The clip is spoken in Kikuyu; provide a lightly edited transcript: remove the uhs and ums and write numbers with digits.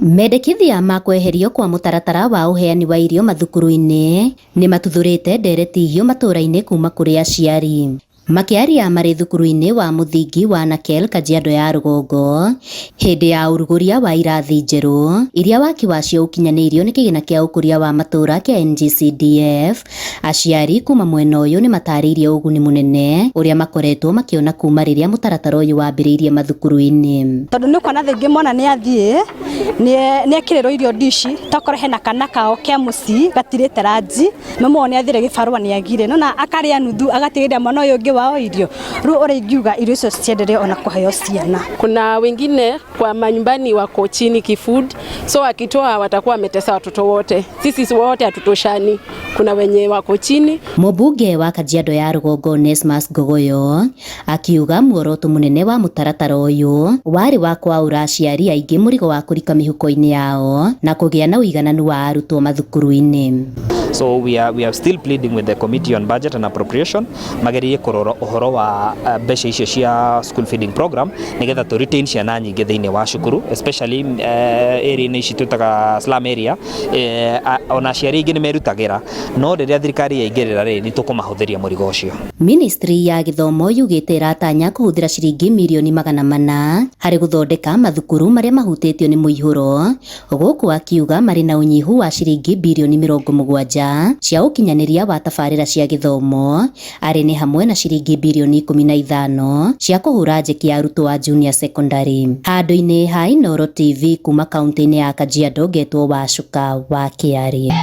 Mendekithia ma kweherio kwa mũtaratara wa ũheani wa irio mathukuru-inĩ nĩ matuthũrĩte ndereti hiũ matũra-inĩ kuma kũrĩ aciari. Makĩaria marĩ thukuru-inĩ wa mũthingi wa Nakel, Kajiado ya Rũgongo, hĩndĩ ya ũrugũria wa irathi njerũ iria waki wacio ũkinyanĩirio nĩ kĩgĩna kĩa ũkũria wa matũra kĩa NGCDF, aciari kuma mwena ũyũ nĩ matarĩirie ũguni mũnene ũrĩa makoretwo makĩona kuma rĩrĩa mũtaratara ũyũ wambĩrĩirie mathukuru-inĩ. Tondũ nĩ ũkuona rĩngĩ mwana nĩ athiĩ nĩ ekĩrĩrwo irio ndici, tokorwo hena kana kao kĩa mũciĩ gatirĩte ranji, mama wao nĩ athire gĩbarũa nĩ agire nona akarĩa nuthu agatigĩria mwana ũyũ ũngĩ wao irio. Rĩu ũrĩa ingiuga irio icio ciendelee ona kũheo ciana. Kuna wengine kwa manyumbani wako chini kifood, so wakitoa watakuwa wametesa watoto wote. Sisi wote hatutoshani, kuna wenye wako chini. Mũmbunge wa Kajiado ya Rũgongo Onesmus Ngogoyo akiuga muoroto mũnene wa mũtaratara ũyũ warĩ wa kwaũra aciari aingĩ mũrigo wa kũrika mĩhuko-inĩ yao na kũgĩa na ũigananu wa arutwo mathukuru-inĩ. So we are still pleading with the Committee on Budget and Appropriation magerie kũrora ũhoro wa mbeca icio cia school feeding program nigetha tũ retain ciana nyingĩ thĩinĩ wa cukuru, especially area-inĩ ici twĩtaga slum area. Ona aciari aingĩ nĩ merutagĩra, no rĩrĩa thirikari yaingĩrĩra rĩ, nĩ tũkũmahũthĩria mũrigo ũcio. Ministry ya gĩthomo yugĩte ĩratanya kũhũthĩra ciringi mirioni 400 harĩ gũthondeka mathukuru marĩa mahutĩtio nĩ mũihũro, gũkũ akiuga marĩ na ũnyihu wa ciringi birioni 70 cia ũkinyanĩria wa tabarĩra cia gĩthomo, arĩ nĩ hamwe na ciringi birioni 15 cia kũhũra njeki arutwo a junior secondary. Handũ-inĩ ha Inooro TV kuma kaunti-inĩ ya Kajiado, ngetwo Wacuka wa Kĩaria.